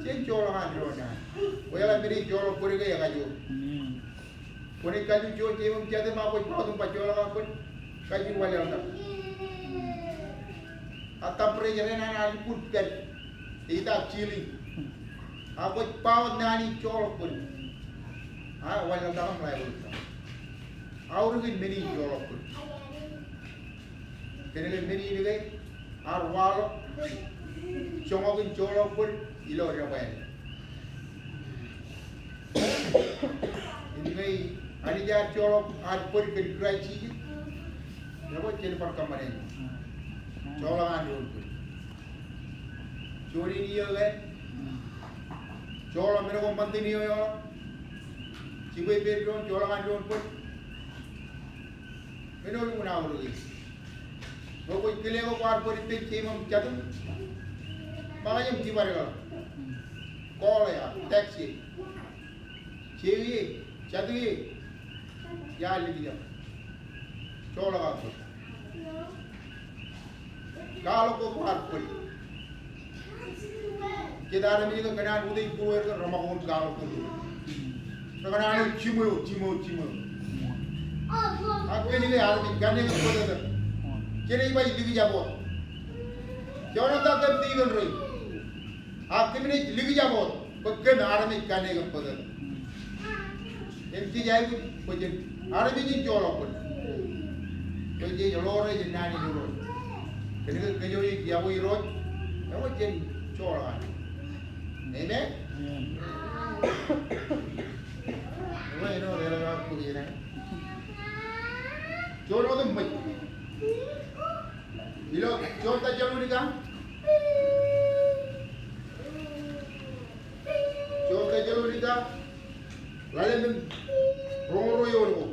jen joḷọk an doon nana. Bwe eḷap men in joḷọk bōd ke ekajoor. Kwōnaaj kalliṃ juon jeiṃ im jatūṃ ak kwōj ba wōt im ba joḷọk aō bōd, kajjitōk wanlaḷtak. Ak temperature eṇ an lukkuun pād, ej itak chilly. Ak kwōj ba wōt naan in joḷọk bōd, a wanlaḷtak im ḷaikuḷtak. Aorōkin men in joḷọk bōd. Kōnke men in ke ear waḷọk joñak in joḷọk bōd ilo debwāāl. Im ñe Anij ear joḷọk ad bōd kōn Kraist Jisōs, ekwe jen bar kōṃṃane joḷọk an doon bōd. Juon in iiō ke joḷọk men ko ṃantin eo eḷap. Jibwe ippān doon joḷọk an doon bōd. Men eo lukkuun aorōk e. Ñe kwōj kile ke kwaar bōd ippān jeiṃ im jatūṃ, ṃōkaj im jibadek ḷọk. Call e, text e. Jeiṃ e, jatūṃ e, iar likjab. Joḷọk aō bōd. Kwaḷọk ke kwaar bōd. Jet armej ke kōṇaan utiej būrueir ke reṃakoko im kwaḷọk ke. Rekōṇaan eo jiṃwe, jiṃwe, jiṃwe. Ak kōj ke armej kaṇe ke bōd etan, jenaaj ba likjab wōt. Jekdọọn ta kōm tikōn rein. Ak kōm naaj likjab wōt bwe kōm armej kanniōk im bōtōktōk. Im jej aikuj bwe jen armej in joḷọk kōn bwe jej ḷoore jān naan in Irooj. Kōnke kōj eo ej iọkwe Irooj, ekwe jen joḷọk an. Amen? Amen. Ekwe āinwōt eḷap aō bōk iien. Juon otemjej. Ilo Juon Tessalonika. Juon Tessalonika ḷalem im roñoul ruo eoon ko.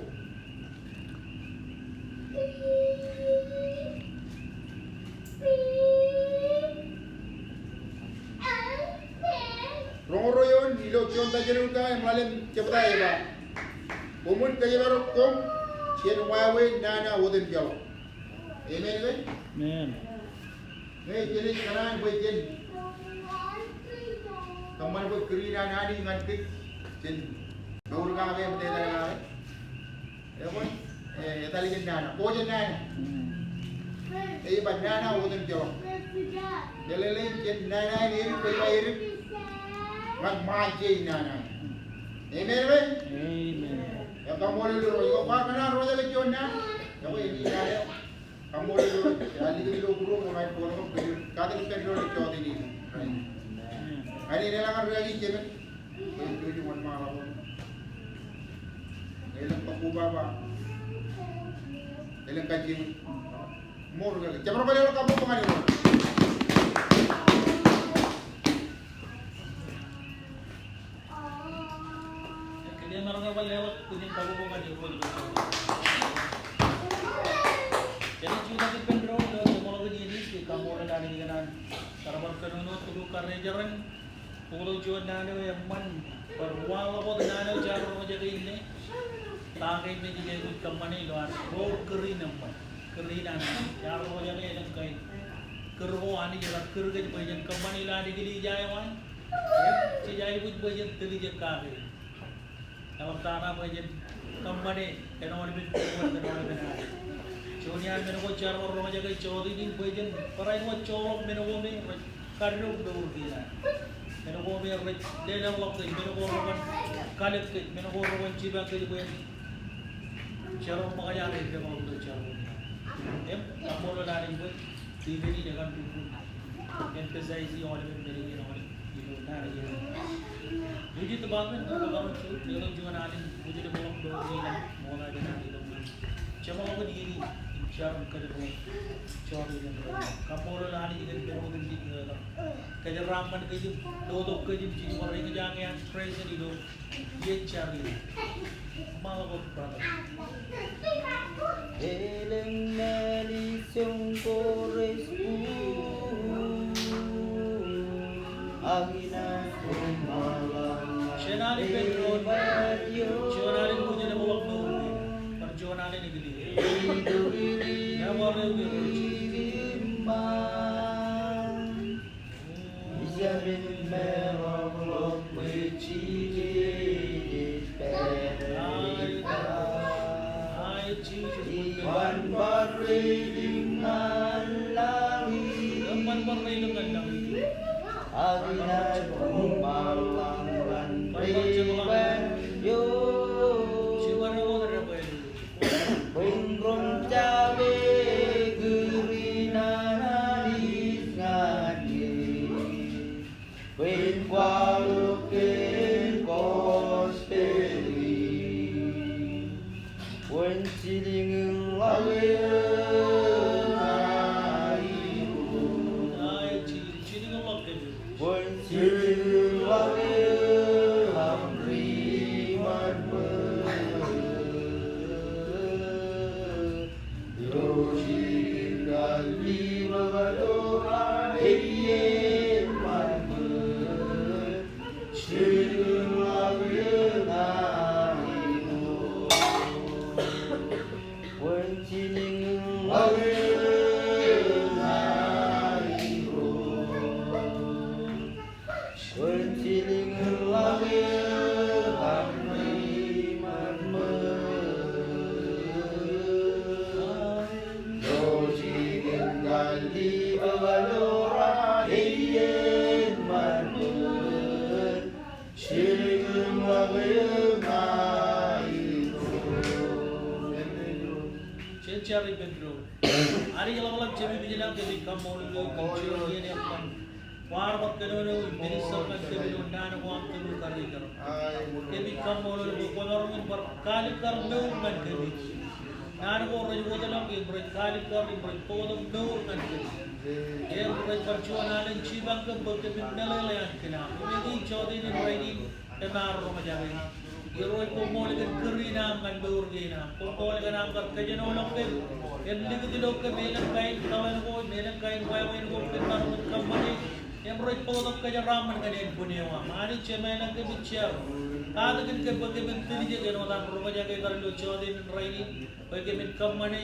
Roñoul ruo eoon ilo Juon Tessalonika im ḷalem jebta ej ba, koṃwin kōjparok koṃ jān wāween nana otemjeḷọk. Amen ke? Amen. Ñe jenaaj kōṇaan bwe jen kōṃṃan bwe kūr in an Anij ñan kōj jān mour kake im etal kake. Ekwe, eh, etal jān nana, ko jān nana. Ej ba nana otemjeḷọk. Meḷeḷein jān nana in edik, bwe ej ba edik ñan ṃaanje in nana in. Amen ke? Amen. Im kaṃṃoolol Irooj, ilo kwaar kōṇaan roñjake juon naan, ekwe ej ba Kaṃṃoolol Irooj, ij likūt ilo būruōṃ, ij kōṇaan bōk ḷọk kōj, kate ippān doon ej jọteen in. Ñan in eḷaññe ri-kaki jemān, bwe jen jouj im wōnṃaanḷọk. Elōñ kakkobaba, elōñ kajjioñ. Ṃool ri-kaki, jemaroñ ke leḷọk kabbokbok ñan Irooj. Kōj jemaroñ ke leḷọk kōj im kabbokbok ñan Irooj. Jenaaj jutak ippān doon ilo jeṃḷọkin iien in, ij kaṃṃoolol Anij kōn an kar bar kōnono tūruk karrejeran bōktok juon naan eo eṃṃan bar waḷọk wōt naan eo jaar roñjake inne. Ta kein me jej aikuj kōṃṃane ilo ad ḷoor kūr in eṃṃan, kūr in an Anij jaar roñjake elōñ kain kūr ko Anij ear kūr kōj bwe jen kōṃṃane ilo ad eklejia eo an. Jej aikuj bwe jen tiljek kake. Eḷaptata bwe jen kōṃṃane kōn aolepen, kōn aolepen ad. Juon iaan men ko jaar bar roñjake jọteen in bwe jen barāinwōt joḷọk men ko me rej kaddouk mour kein ad. Men ko me rej leḷọkḷọk kōj, men ko reban kalōk kōj, men ko reban jipañ kōj bwe en jerọm ṃōkaj ad epekḷọk ilo jerbal in ad. Im kaṃṃoolol Anij bwe Stephen in ekar lukkuun emphasize aolepen men in aolep ilo naan in. Music department, kōmij kar juon, leḷọk juon alen music department ilo naan in. Jeṃḷọkin iien in, im jar im kōjro, jọteen in. Kaṃṃoolol Anij kōn men otemjej eo ekar kōjeraaṃṃan kōj im lotok kōj im jijukar eñjake an present ilo Yes, Charlie. Ṃaḷọk, brother. Elōñ mālejjoñ ko rej bōk. Ak inaaj koṃṃool. Juon alen ippān doon. Juon alen ko jenaaj ṃaḷọk mour. Bar juon alen ikili. Bar juon alen ikili. Iban bar reilōñ ñan lañit. Ak inaaj koṃṃool ñan ri-ban eo. Bwe in roñjake kūr in an Anij ñan kōj. Bwe in kwaḷọk kōn gospel in. Bwe in jilkinḷọk eō ñan Irooj. Bwe in jilkinḷọk eō ñan ri-ban eo. Anij ḷapḷap Jemem ilañ, kōmij kaṃṃoolol eok kōn juon iien eṃṃan kwaar bar kōnono im minister ñan kōm ilo naan ko aṃ tōl karijeran. Kōmij kaṃṃoolol eok bwe kwōmaroñ in bar kaalikkar mour ñan kōmij. Naan ko rej wōtlọk im rej kaalikkar im rej bōktok mour ñan kōmij. Im rej bar juon alen jipañ kōm bwe kōmin meḷeḷe an kōn aṃ. Im eñin jọteen in rainin kōm ar roñjake. Irooj, koṃṃool kōn kūr in aṃ ñan mour kein aṃ. Koṃṃool kōn aṃ kar kōjenolọk kōm im likūt ilo kōm elōñ kain kaḷen ko im elōñ kain wāween ko kōm maroñ in kōṃṃane im rej bōktok kōjeraaṃṃan ñan ānbwin eo aṃ. Anij Jemem ilañ, kōmij jar katakin kōm bwe kōmin tiljek āinwōt aṃ roñjake kar ilo jọteen in rainin. Bwe kōmin kōṃṃane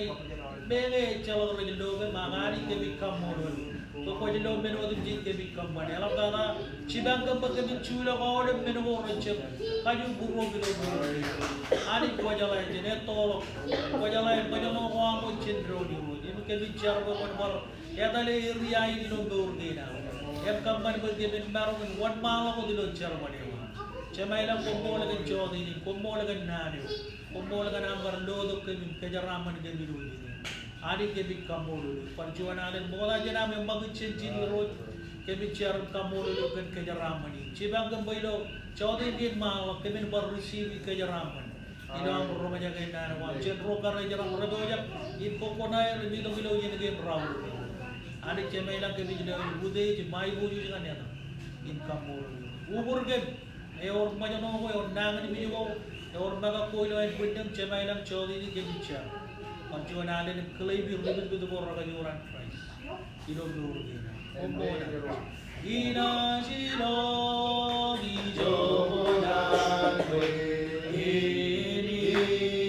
meñe ejjeḷọk rej lo kōm, ak Anij kōmij kaṃṃoolol bwe kwōj lo men otemjej kōmij kōṃṃane. Eḷaptata jipañ kōm bwe kōmin juḷọk aolep men ko rej jab kajubukbuk ilo mour kein. Anij, kwōjeḷā jān ettoḷọk, kwōjeḷā ṃōjṇọ ko aṃ wōt jān doon Irooj. Im kōmij jar bwe kwōn bar etale area in ilo mour kein aṃ im kōṃṃan bwe kōmin maroñ in wōnṃaanḷọk wōt ilo jerbal eo aṃ. Jema ilañ, koṃṃool kōn jọteen in, koṃṃool kōn naan eo. Koṃṃool kōn aṃ kar lotok kōm im kōjeraaṃṃan kōm ilo iien in. Anij, kōmij kaṃṃoolol eok. Bar juon alen ṃokta jān aṃ eṃṃakūt jān ijin, Irooj, kōmij jar im kaṃṃoolol eok kōn kōjeraaṃṃan in. Jipañ kōm bwe ilo jọteen kein ṃaanḷọk kōmin bar receive kōjeraaṃṃan ilo aṃ roñjake naan ko aṃ jān ro karijeran rej pojak im kokkona aer im itok ilo iien kein raorōk. Anij, Jema ilañ, kōmij lewōj utiej im aiboojoj ñan etaṃ im kaṃṃoolol eok. Uñūr kōm ewōr ṃōjṇọ ko, ewōr nañinmej ko, ewōr metak ko ilo ānbwinnem. Jema ilañ, jọteen in kōmij jar bar juon alen im claim i ri pitpit ko rekajor an Kraist ilo mour kein aṃ. Koṃṃool. Inaaj ilọk ijo ko ñan kwe in ilọk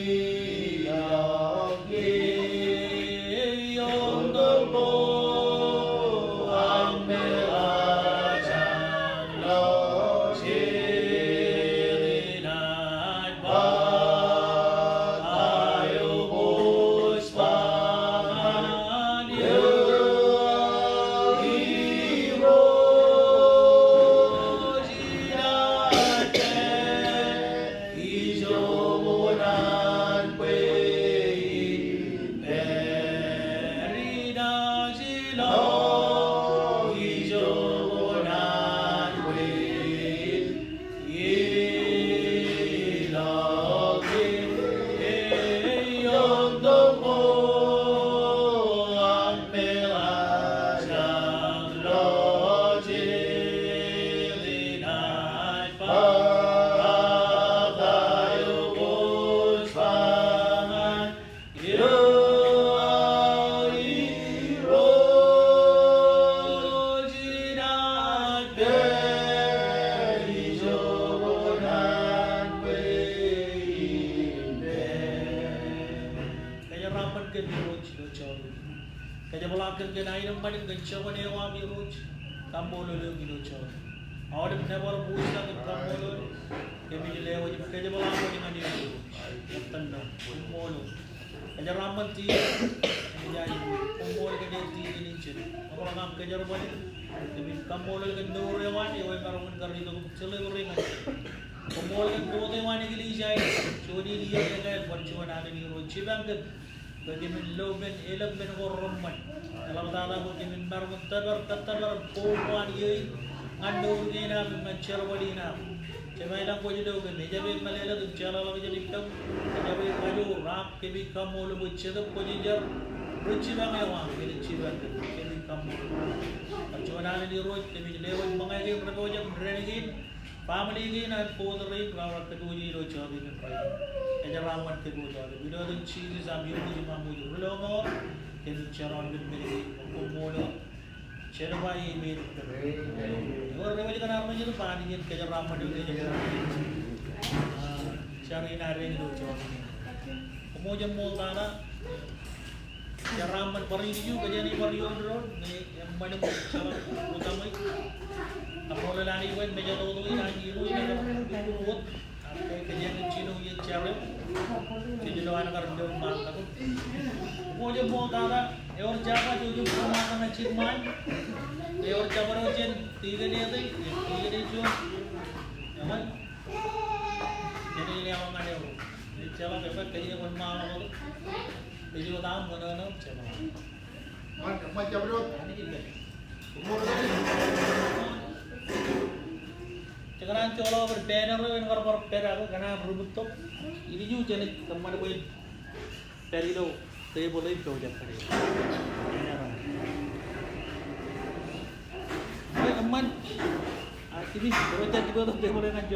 Kōjeraaṃṃan kōm Irooj ilo jọteen in. Kōjepḷaak kōm kōn aenōṃṃan in kōn jokane eo aṃ Irooj. Kaṃṃoolol eok ilo jọteen in. Aolep nōbar, buñjake, kaṃṃoolol, kōmij lewōj im kōjepḷaak wōj ñan eok Irooj. Etan ṇe, koṃṃool. Kōjeraaṃṃan Tijen, ej aikuj, koṃṃool kōn etijen in jen ṃōkḷọk aṃ kōjerbale. Kōmij kaṃṃoolol kōn mour eo an, eo emaroñ in kar itok im deliver e ñan Koṃṃool kōn board eo an eklejia in, juon in iiō ekāāl bar juon alen Irooj. Jipañ kōm bwe kōmin lo men, elōñ men ko reṃṃan. Eḷaptata bwe kōmin maroñ in tōpar, kōttōpar board ko an iiō in ñan mour kein aṃ im ñan jerbal in aṃ. Jema ilañ, kwōj lo kōm, ejjab e meḷeḷe im jeḷāḷọkjeṇ ippaṃ, ejjab e kajoor, ak kōmij kaṃṃoolol bwe Jetōb Kwōjarjar ri jipañ eo aṃ, kōmij jipañ kōm, kōmij kaṃṃoolol. Bar juon alen Irooj, kōmij lewōj ṃōñā kein, ri pojak, dān kein, family kein, ak board rein, raar kōpooj ilo jọteen in rainin. Kōjeraaṃṃan kōpooj aolep. Ilo etan Jisōs aṃ iuṃwin im aṃ wōj ri lọmọọr, kōmij jar aolep men kein, koṃṃool. Jen ba amen. Amen. Ewōr ri wōj kōn armej eo, ba Anij en kōjeraaṃṃan eo, kōjeraaṃṃan eo. Ah, jar in ad ilo jọteen in. Koṃ wōj ṃool tata. Jeraaṃṃan bar ilju, kōjeañ bar ioon doon, ñe eṃṃan im jeḷā utaṃwe. Kaṃṃoolol Anij bwe en mejatoto in an Irooj in ekar wōt. Ak kōjeañ jino iien jar eo. Jej lo an kar doon ṃaan tok. Koṃ wōj ṃool tata, ewōr jabdewōt eo ej ṃaan tok ñan jiṃṃaan. Ewōr jabdewōt jān tikōn ete, tikōn eo juon. Eṃṃan. Jān eo ej ḷọk ñan ewōr. Ej jeḷā ke ej kōjeañ wōnṃaanḷọk tok. Ej wōt aṃ ṃōṇōṇō, jab aṃ. Jekōṇaan joḷọk bwe banner eo en kar bar pād ak kōṇaan ri bōktok. Ilju jenaaj kōṃṃan bwe pād ilo tebōḷ eo im pojak pād ilo. Bwe kōṃṃan. A, jibwe, bwe jab jibwe tok tebōḷ eo ñan jook.